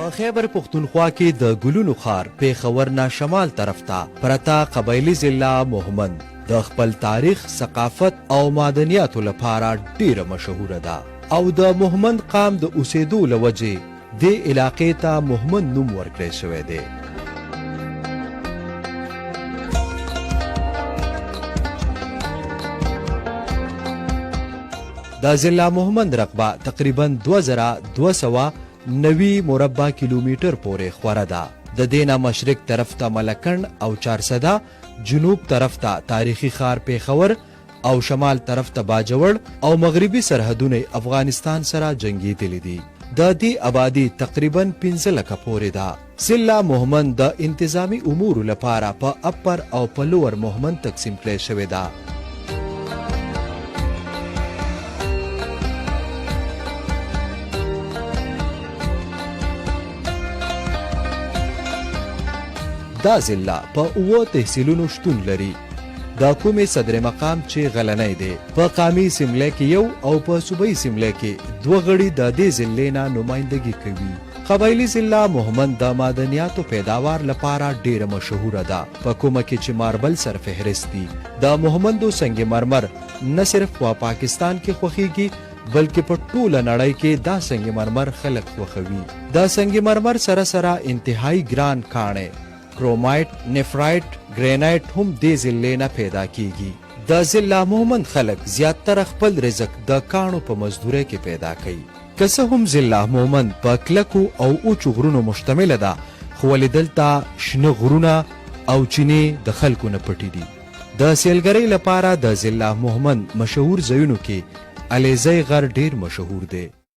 په خیبر پښتونخوا کې د ګلونو ښار پېښور نه شمال طرف ته پرته قبایلي ضلع مهمند د خپل تاریخ، ثقافت او معدنیاتو لپاره ډېره مشهوره ده او د مهمند قام د اوسېدو له وجې دې علاقې ته مهمند نوم ورکړی شوی دی. د ضلع مهمند رقبه تقریبا 2290 مربع کیلومتر پورې خوره ده. د دې نه مشرق طرف ته ملکنډ او چارسده، جنوب طرف ته تاریخي ښار پېښور او شمال طرف ته باجوړ او مغربي سرحدونه یې افغانستان سره جنګېدلي دي. د دې ابادي تقریبا 5 لکه پورې ده. ضلع مهمند د انتظامي امورو لپاره په اپر او په لوور مهمند تقسیم کړی شوې ده. دا ضلع په اوو تحصیلونو شتون لري. د کومې صدر مقام چې غلنۍ دی. په قامي اسمبلۍ کې یو او په صوبایي اسمبلۍ کې دوه غړي د دې ضلعې نه نمایندګي کوي. قبایلي ضلع مهمند د معدنیاتو پیداوار لپاره ډېره مشهوره ده، په کومه کې چې ماربل سرفهرست دي. د مهمندو سنګ مرمر نه صرف په پاکستان کې خوښېږي، بلکې په ټوله نړۍ کې دا سنګ مرمر خلک خوښوي. د سنګ مرمر سره سره انتهايي ګران کاڼی، کرومایټ، نفرایټ، ګرینایټ هم دې ضلعې نه پیدا کېږي. د ضلع مهمند خلک زیاتره خپل رزق د کاڼو په مزدورۍ کې پیدا کوي. که څه هم ضلع مهمند په کلکو او اوچو غرونو مشتمله ده، خو ولې دلته شنه غرونه او چینې د خلکو نه پټې دي. د سیلګرۍ لپاره د ضلع مهمند مشهور ځایونو کې علیزی غر ډېر مشهور دی.